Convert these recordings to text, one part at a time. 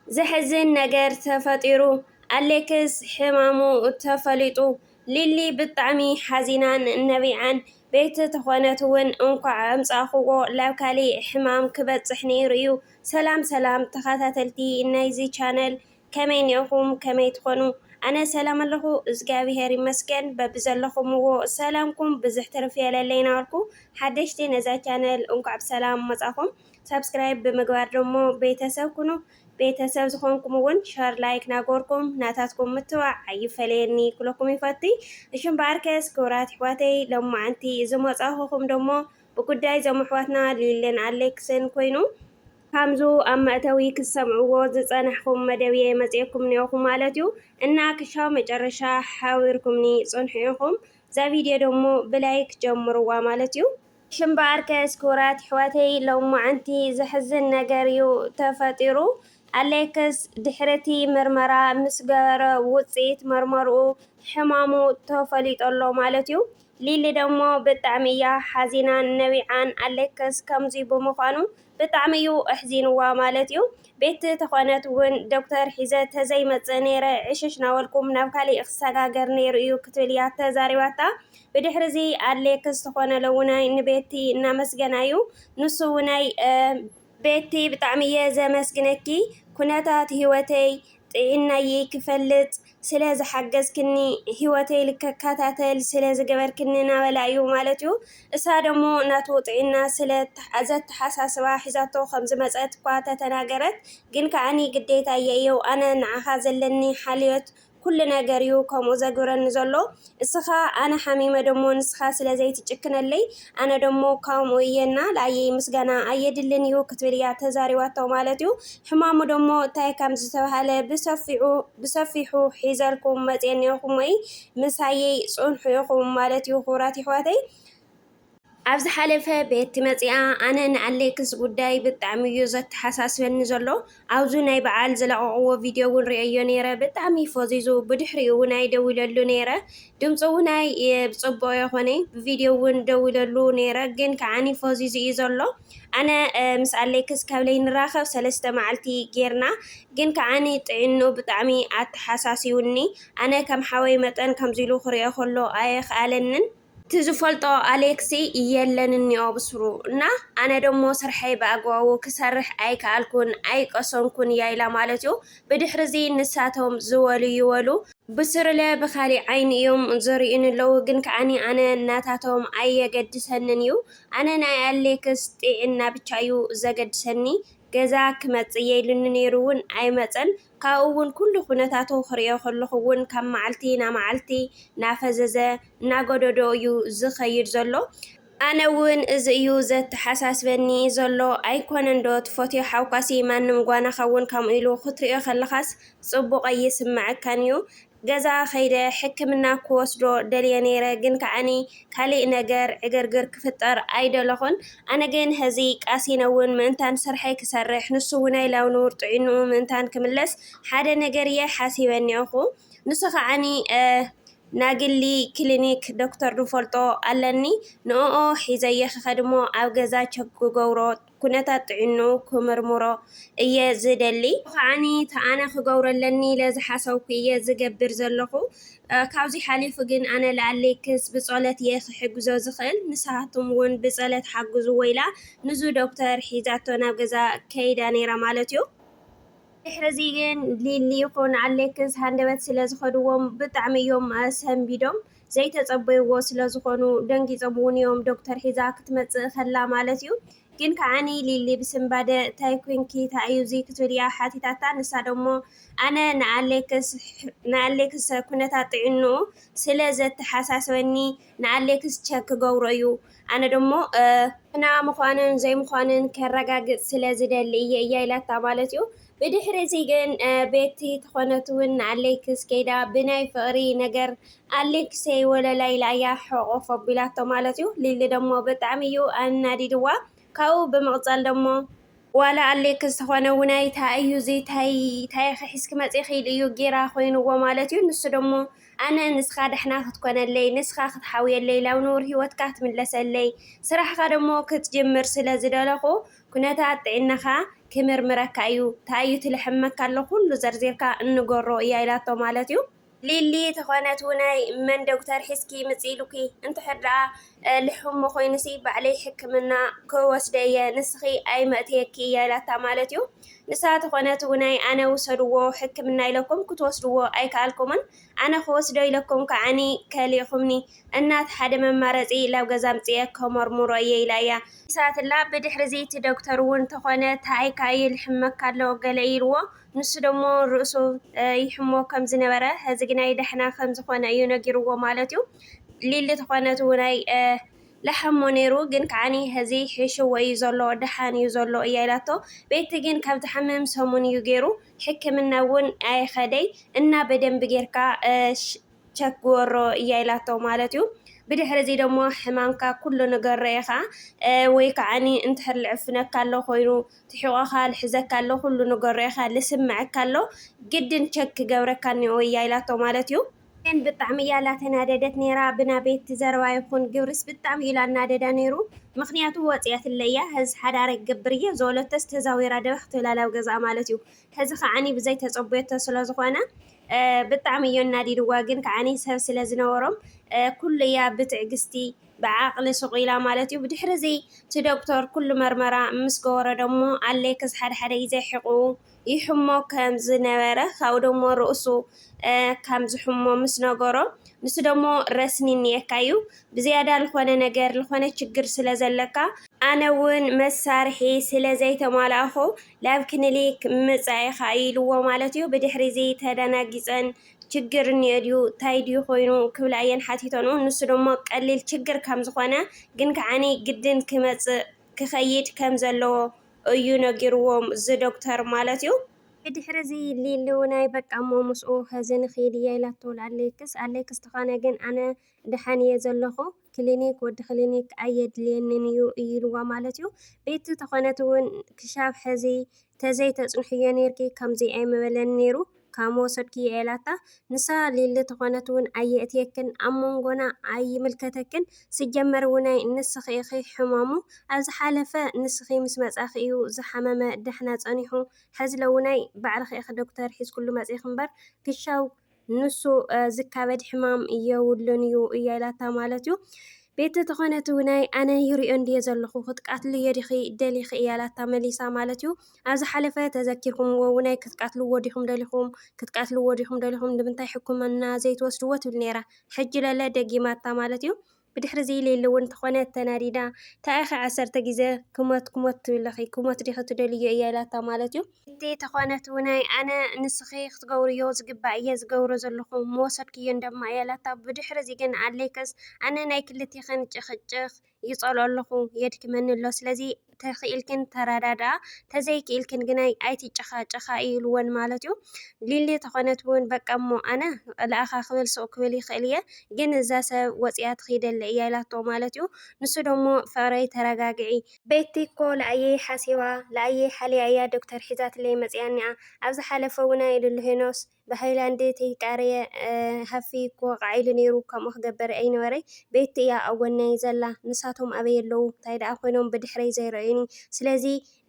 ዘሕዝን ነገር ተፈጢሩ። ኣሌክስ ሕማሙ ተፈሊጡ። ሊሊ ብጣዕሚ ሓዚናን ነቢዓን። ቤቲ ተኾነት እውን እንኳዕ ኣምጻእኽዎ፣ ላብ ካሊእ ሕማም ክበጽሕ ነይሩ እዩ። ሰላም ሰላም ተኸታተልቲ ናይዚ ቻነል፣ ከመይ ኔኹም? ከመይ ትኾኑ? ኣነ ሰላም ኣለኹ፣ እግዚኣብሔር ይመስገን። በብዘለኹምዎ ሰላምኩም ብዝሕ ትርፍ የለለይ ናበልኩ፣ ሓደሽቲ ነዛ ቻነል እንኳዕ ብሰላም መጻኹም። ሳብስክራይብ ብምግባር ደሞ ቤተሰብ ኩኑ። ቤተሰብ ዝኾንኩም እውን ሸር ላይክ ናጎርኩም ናታትኩም ምትባዕ ኣይፈለየኒ ክለኩም ይፈቲ። እሽም በኣርከስ ክብራት ኣሕዋተይ፣ ሎማዓንቲ ዝመጻኹኹም ደሞ ብጉዳይ ዞም ኣሕዋትና ሊልን ኣሌክስን ኮይኑ፣ ከምዙ ኣብ መእተዊ ክትሰምዕዎ ዝጸናሕኩም መደብየ መጽኤኩም ኔኹ ማለት እዩ። እና ክሻው መጨረሻ ሓቢርኩምኒ ጽንሑ ኢኹም። እዛ ቪድዮ ደሞ ብላይክ ጀምርዋ ማለት እዩ። ሽምበኣርከስ ክቡራት ኣሕዋተይ፣ ሎማዓንቲ ዘሕዝን ነገር እዩ ተፈጢሩ። ኣሌክስ ድሕርቲ ምርመራ ምስ ገበረ፣ ውፅኢት መርመርኡ ሕማሙ ተፈሊጡ ኣሎ ማለት እዩ። ሊሊ ደሞ ብጣዕሚ እያ ሓዚናን ነቢዓን፣ ኣሌክስ ከምዚ ብምዃኑ ብጣዕሚ እዩ ኣሕዚንዋ ማለት እዩ። ቤቲ ተኾነት እውን ዶክተር ሒዘ ተዘይመጽእ ነይረ፣ ዕሽሽ ናበልኩም ናብ ካሊእ ክሰጋገር ነይሩ እዩ ክትብል እያ ተዛሪባታ። ብድሕሪ እዚ ኣሌክስ ዝኾነ ለውናይ ንቤቲ እናመስገና እዩ። ንሱ እውናይ፣ እ፣ ቤቲ ብጣዕሚ እየ ዘመስግነኪ፣ ኩነታት ህይወተይ ጥዒናይ ክፈልጥ ስለ ዝሓገዝክኒ፣ ህይወተይ ልከከታተል ስለ ዝገበርክኒ እናበላ እዩ ማለት እዩ። እሳ ደሞ ናቱ ጥዒና ስለ ተሓ-፣ ዘተሓሳስባ ሒዛቶ ከም ዝመጸት እኳ ተተናገረት፣ ግን ከዓኒ ግዴታ እየ እዩ፣ ኣነ ንዓኻ ዘለኒ ሓልዮት ኩሉ ነገር እዩ ከምኡ ዘግብረኒ ዘሎ። እስኻ ኣነ ሓሚመ ደሞ ንስኻ ስለ ዘይትጭክነለይ፣ ኣነ ደሞ ከምኡ እየና፣ ለኣየይ ምስጋና ኣየድልን እዩ ክትብል እያ ተዛሪባቶ ማለት እዩ። ሕማሙ ደሞ እንታይ ከም ዝተባሃለ ብሰፊሑ፣ ብሰፊሑ ሒዘልኩም መፅኤ እኒኦኹም ወይ ምሳየይ ፅንሑ ኢኹም ማለት እዩ ክቡራት ይሕዋተይ። ኣብ ዝሓለፈ ቤቲ መፂኣ ኣነ ንኣሌክስ ጉዳይ ብጣዕሚ እዩ ዘተሓሳስበኒ ዘሎ። ኣብዚ ናይ በዓል ዝለቐቕዎ ቪድዮ እውን ርእየዮ ነይረ። ብጣዕሚ ፈዚዙ፣ ብድሕሪኡ እውን ኣይደዊለሉ ነይረ። ድምፂ እውን ኣይ-፣ ብፅቡቕ የኾነ፣ ብቪድዮ እውን ደዊለሉ ነይረ፣ ግን ከዓኒ ፈዚዙ እዩ ዘሎ። ኣነ፣ እ፣ ምስ ኣሌክስ ካብ ለይንራኸብ ሰለስተ መዓልቲ ጌርና፣ ግን ከዓኒ ጥዕንኡ ብጣዕሚ ኣተሓሳሲውኒ። ኣነ ከም ሓወይ መጠን ከምዚ ኢሉ ክሪኦ ከሎ ኣየኽኣለንን። እቲ ዝፈልጦ ኣሌክሲ የለን እኒኦ ብስሩ እና ኣነ ደሞ ስርሐይ ብኣግባቡ ክሰርሕ ኣይከኣልኩን ኣይቀሰንኩን እያ ኢላ ማለት እዩ። ብድሕሪ እዚ ንሳቶም ዝበሉ ይበሉ። ብስርለ ብኻሊእ ዓይኒ እዮም ዝርእዩኒ ኣለዉ፣ ግን ከዓኒ ኣነ ናታቶም ኣየገድሰንን እዩ። ኣነ ናይ ኣሌክስ ጥዕና ብቻ እዩ ዘገድሰኒ። ገዛ ክመጽእ እየ ኢሉኒ ነይሩ እውን ኣይመጸን። ካብኡ እውን ኩሉ ኩነታቱ ክርእዮ ከለኹ እውን ካብ መዓልቲ ናብ መዓልቲ እናፈዘዘ እናገደዶ እዩ ዝኸይድ ዘሎ። ኣነ እውን እዚ እዩ ዘተሓሳስበኒ ዘሎ። ኣይኮነን ዶ ትፈትዮ ሓውካሲ ማንም ጓናኻ እውን ከምኡ ኢሉ ክትርእዮ ከለኻስ ጽቡቕ ኣይስምዐካን እዩ። ገዛ ከይደ ሕክምና ክወስዶ ደልየ ነይረ፣ ግን ከዓኒ ካሊእ ነገር ዕግርግር ክፍጠር ኣይደለኹን። ኣነ ግን ሕዚ ቃሲነ እውን ምእንታን ስርሐይ ክሰርሕ፣ ንሱ እውን ኣይላው ንውር ጥዕንኡ ምእንታን ክምለስ ሓደ ነገር እየ ሓሲበ እኒኦኹ። ንሱ ከዓኒ፣ እ፣ ናግሊ ክሊኒክ ዶክተር ዝፈልጦ ኣለኒ፣ ንእኦ ሒዘየ ክኸድሞ ኣብ ገዛ ቸክ ክገብሮ ኩነታት ጥዕንኡ ክምርምሮ እየ ዝደሊ። ከዓኒ እቲ ኣነ ክገብሮ ኣለኒ ኢለ ዝሓሰብኩ እየ ዝገብር ዘለኹ። እ፣ ካብዚ ሓሊፉ ግን ኣነ ለኣሌክስ ብጸሎት እየ ክሕግዞ ዝኽእል። ንስኻትኩም እውን ብጸሎት ሓግዝዎ ኢላ ንዙ ዶክተር ሒዛቶ ናብ ገዛ ከይዳ ነይራ ማለት እዩ። ድሕሪ እዚ ግን ሊሊ ይኹን ኣሌክስ ሃንደበት ስለ ዝኸድዎም ብጣዕሚ እዮም፣ እ፣ ሰንቢዶም። ዘይተጸበይዎ ስለ ዝኾኑ ደንጊጾም እውን እዮም ዶክተር ሒዛ ክትመጽእ ከላ ማለት እዩ። ግን ከዓኒ ሊሊ ብስንባደ፣ "እንታይ ኮንኪ? እንታይ እዩ እዚ?" ክትብል እያ ሓቲታታ። ንሳ ደሞ፣ "ኣነ ንኣሌክስ፣ ንኣሌክስ ኩነታት ጥዕንኡ ስለ ዘተሓሳስበኒ ንኣሌክስ ቸክ ክገብሮ እዩ። ኣነ ደሞ፣ እ፣ ሕና ምዃንን ዘይምዃንን ከረጋግጽ ስለ ዝደሊ እየ" እያ ኢላታ ማለት እዩ። ብድሕሪ እዚ ግን፣ እ፣ ቤቲ ተኾነት እውን ንኣሌክስ ከይዳ ብናይ ፍቕሪ ነገር ኣሌክሰይ ወለላ ኢላ እያ ሕቑፍ ኣቢላቶ ማለት እዩ። ሊሊ ደሞ ብጣዕሚ እዩ ኣናዲድዋ። ካብኡ ብምቕጻል ደሞ ዋላ ኣሌክስ ተኾነ እውናይ፣ "እንታይ እዩ እዚ? እንታይ፣ እንታይ ክሒዝኪ መጺእኺ?" ኢሉ እዩ ጌራ ኮይንዎ ማለት እዩ። ንሱ ደሞ፣ "ኣነ ንስኻ ዳሕና ክትኮነለይ፣ ንስኻ ክትሓውየለይ፣ ላብ ንቡር ህይወትካ ክትምለሰለይ፣ ስራሕኻ ደሞ ክትጅምር ስለ ዝደለኹ፣ ኩነታት ጥዕናኻ ክምርምረካ እዩ። እንታይ እዩ ትልሕመካ ኣሎ ኩሉ ዘርዚርካ እንገሮ እያ ኢላቶ ማለት እዩ። ሊሊ ተኾነት ውናይ መን ዶክተር ሒዝኪ ምጽእ ኢሉኪ? እንድሕር ደኣ ልሕሞ ኮይኑሲ ባዕለይ ሕክምና ክወስደ እየ፣ ንስኺ ኣይመእትየኪ እያ ኢላታ ማለት እዩ። ንሳ ተኾነት ውናይ ኣነ ውሰድዎ ሕክምና ኢለኩም ክትወስድዎ ኣይከኣልኩምን፣ ኣነ ክወስዶ ኢለኩም ከዓኒ ከሊእኹምኒ፣ እናት ሓደ መማረፂ ላብ ገዛ ምፅየ ከመርምሮ እየ ኢላ እያ። ንሳትላ ብድሕሪ እዚ እቲ ዶክተር እውን ተኾነ ታይካ ይልሕመካ ኣሎ ገለ ኢልዎ። ንሱ ደሞ ርእሱ ይሕሞ ከም ዝነበረ፣ ሕዚ ግናይ ዳሕና ከም ዝኾነ እዩ ነጊርዎ ማለት እዩ። ሊሊ ተኾነት ውናይ ለሓሞ ነይሩ፣ ግን ከዓኒ ሕዚ ሕሽዎ እዩ ዘሎ፣ ደሓን እዩ ዘሎ እያ ኢላቶ። ቤቲ ግን ካብ ዝሓምም ሰሙን እዩ ገይሩ፣ ሕክምና እውን ኣይኸደይ እና በደንብ ጌርካ ቸክ ግበሮ እያ ኢላቶ ማለት እዩ። ብድሕሪ እዚ ደሞ ሕማምካ ኩሉ ንገሮ ኢኻ፣ ወይ ከዓኒ እንድሕር ልዕፍነካ ኣሎ ኮይኑ፣ ትሕቆኻ ልሕዘካ ኣሎ፣ ኩሉ ንገሮ ኢኻ፣ ልስምዐካ ኣሎ፣ ግድን ቸክ ክገብረካ እኒኦ እያ ኢላቶ ማለት እዩ። ግን ብጣዕሚ እያ ላተናደደት ነይራ ብናቤት ዘረባ ይኹን ግብርስ ብጣዕሚ እዩ ላናደዳ ነይሩ። ምክንያቱ ወፅያትለ እያ፣ ሕዚ ሓዳረ ክገብር እየ ዘበለቶስ ተዛዊራ ደበኽ ትብል ኣላ ኣብ ገዝኣ ማለት እዩ። ሕዚ ከዓኒ ብዘይ ተፀቦየቶ ስለ ዝኾነ ብጣዕሚ እዩ እናዲድዋ። ግን ከዓኒ ሰብ ስለ ዝነበሮም ኩሉ እያ ብትዕግስቲ ብዓቕሊ ስቕ ኢላ ማለት እዩ። ብድሕሪ እዚ እቲ ዶክተር ኩሉ መርመራ ምስ ገበሮ ደሞ ኣሌክስ ሓደ ሓደ ግዜ ሕቑ ይሕሞ ከም ዝነበረ ካብኡ ደሞ ርእሱ ከም ዝሕሞ ምስ ነገሮ ንሱ ደሞ ረስኒ እኒኤካ እዩ፣ ብዝያዳ ልኾነ ነገር ልኾነ ችግር ስለ ዘለካ ኣነ እውን መሳርሒ ስለ ዘይተማላእኹ ላብ ክኒሊክ ምጻእ ኢኻ ኢልዎ ማለት እዩ። ብድሕሪ እዚ ተደናጊጸን ችግር እኒኦ ድዩ እንታይ ድዩ ኮይኑ ክብላ እየን ሓቲተንኡ። ንሱ ደሞ ቀሊል ችግር ከም ዝኾነ ግን ከዓኒ ግድን ክመጽእ ክኸይድ ከም ዘለዎ እዩ ነጊርዎም እዚ ዶክተር ማለት እዩ። ብድሕሪ እዚ ሊሊ ናይ በቃ እሞ ምስኡ ኸዚ ንኺድ እየ ኢላቶ ለኣሌክስ። ኣሌክስ ተኾነ ግን ኣነ ደሓን እየ ዘለኹ፣ ክሊኒክ ወዲ ክሊኒክ ኣየድልየንን እዩ ኢልዋ ማለት እዩ። ቤቲ ተኾነት እውን ክሻብ ሕዚ ተዘይተጽንሕዮ ኔርኪ ከምዚ ኣይምበለን ኔሩ፣ ካብ ምወሰድክዮ ኢላታ። ንሳ ሊሊ ተኾነት እውን ኣየእትየክን፣ ኣብ መንጎና ኣይምልከተክን። ስጀመር እውን ኣይ ንስኺ ኢኺ ሕማሙ፣ ኣብ ዝሓለፈ ንስኺ ምስ መጻኺ እዩ ዝሓመመ፣ ዳሕና ጸኒሑ። ሕዚ ለውናይ ባዕልኺ ኢኺ ዶክተር ሒዝክሉ መጺኺ እምበር ክሻው ንሱ ዝካበድ ሕማም የብሉን እዩ እያ ኢላታ ማለት እዩ። ቤቲ ተኾነት ውናይ ኣነ ይሪኦ እንድየ ዘለኹ ክትቃትልዮ ዲኺ ደሊኺ እያ ኢላታ መሊሳ ማለት እዩ። ኣብ ዝሓለፈ ተዘኪርኩምዎ ውናይ ክትቃትልዎ ዲኹም ደሊኹም ክትቃትልዎ ዲኹም ደሊኹም ንምንታይ ሕክምና ዘይትወስድዎ ትብል ነይራ። ሕጂ ለለ ደጊማታ ማለት እዩ። ብድሕሪ እዚ ሊሊ እውን ተኾነት ተናዲዳ እንታይ ኢኺ ዓሰርተ ግዜ ክሞት ክሞት ትብለኺ ክሞት ዲኺ ትደልዮ እያ ኢላታ ማለት እዩ። እቲ ተኾነት ውናይ ኣነ ንስኺ ክትገብርዮ ዝግባእ እየ ዝገብሮ ዘለኹ ምወሰድክዮ እንደማ እያ ኢላታ። ብድሕሪ እዚ ግን ኣሌክስ ኣነ ናይ ክልቲኽን ጭቕጭቕ ይጸልኦ ኣለኹ የድክመኒ ኣሎ ስለዚ ተኽኢልክን ተረዳድኣ ተዘይክኢልክን ግናይ ኣይትጨኻጨኻ ኢልወን ማለት እዩ። ሊሊ ተኾነት እውን በቃ እሞ ኣነ ልኣኻ ክብል ስቕ ክብል ይኽእል እየ ግን እዛ ሰብ ወፂኣ ትኺደለ እያ ኢላቶ ማለት እዩ። ንሱ ደሞ ፍቕረይ ተረጋግዒ ቤቲ እኮ ለኣየይ ሓሲባ ለኣየይ ሓልያ እያ ዶክተር ሒዛትለይ መፅያ እኒኣ ኣብ ዝሓለፈ እውን ኣይልሉ ሄኖስ ብሃይላንድ ተይቃረየ ሃፊ ክወቕዓ ኢሉ ነይሩ ከምኡ ክገብር ኣይነበረይ ቤቲ እያ ኣብ ጎነይ ዘላ ንሳቶም ኣበይ ኣለዉ እንታይ ደኣ ኮይኖም ብድሕረይ ዘይረእዩኒ ስለዚ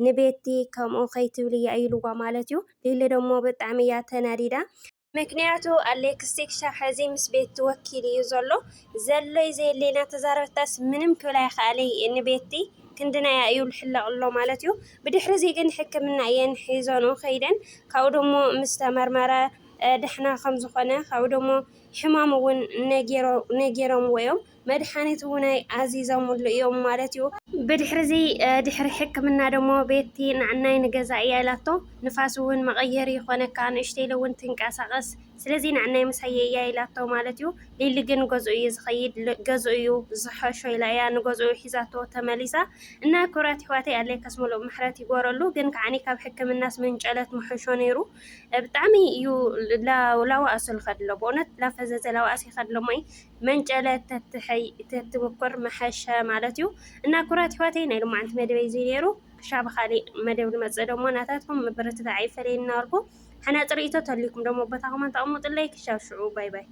ንቤቲ ከምኡ ከይትብል እያ ኢልዋ ማለት እዩ ሊሊ ደሞ ብጣዕሚ እያ ተናዲዳ ምክንያቱ ኣሌክስ ክሻብ ሕዚ ምስ ቤቲ ወኪሉ እዩ ዘሎ ዘሎይ ዘየለይ እናተዛረበታስ ምንም ክብል ኣይኸኣለይ ንቤቲ ክንድናያ እዩ ልሕለቕ ኣሎ ማለት እዩ ብድሕሪ እዚ ግን ሕክምና እየን ሒዞንኡ ከይደን ካብኡ ደሞ ምስ ተመርመረ ደሕና ከም ዝኾነ ካብኡ ደሞ ሕማም እውን ነጊሮምዎ እዮም መድሓኒት እውን ኣዚዞምሉ እዮም ማለት እዩ። ብድሕሪ እዚ ድሕሪ ሕክምና ደሞ ቤቲ ንዓናይ ንገዛ እያ ኢላቶ ንፋስ እውን መቐየሪ ይኾነካ ንእሽተይ ኢለ እውን ትንቀሳቐስ ስለዚ ንዓናይ ምሳየ እያ ኢላቶ ማለት እዩ። ሊሊ ግን ገዝኡ እዩ ዝኸይድ ገዝኡ እዩ ዝሐሾ ኢላ እያ ንገዝኡ ሒዛቶ ተመሊሳ እና ክብራት ኣሕዋተይ ኣሌክስ ሙሉእ ምሕረት ይግበረሉ ግን ከዓኒ ካብ ሕክምናስ መንጨለት ምሐሾ ነይሩ ብጣዕሚ እዩ ላዋእሱ ዝኸድ ኣሎ በእውነት ላፈዘዘ ላዋእሱ ይኸድ ኣሎ እሞ መንጨለት ተትምኩር ምሐሸ ማለት እዩ እና ክብራት ኣሕዋተይ ናይ ሎማዓንቲ መደበይ እዚ ነይሩ ክሻብ ካሊእ መደብ ንመፅእ ደሞ ናታትኩም ምብርትታዕ ኣይፈለየና በልኩ ሓናፂ ርእይቶ ተልይኩም ደሞ ቦታኹም ኣንተቐምጡለይ ክሻብ ሽዑ ባይ ባይ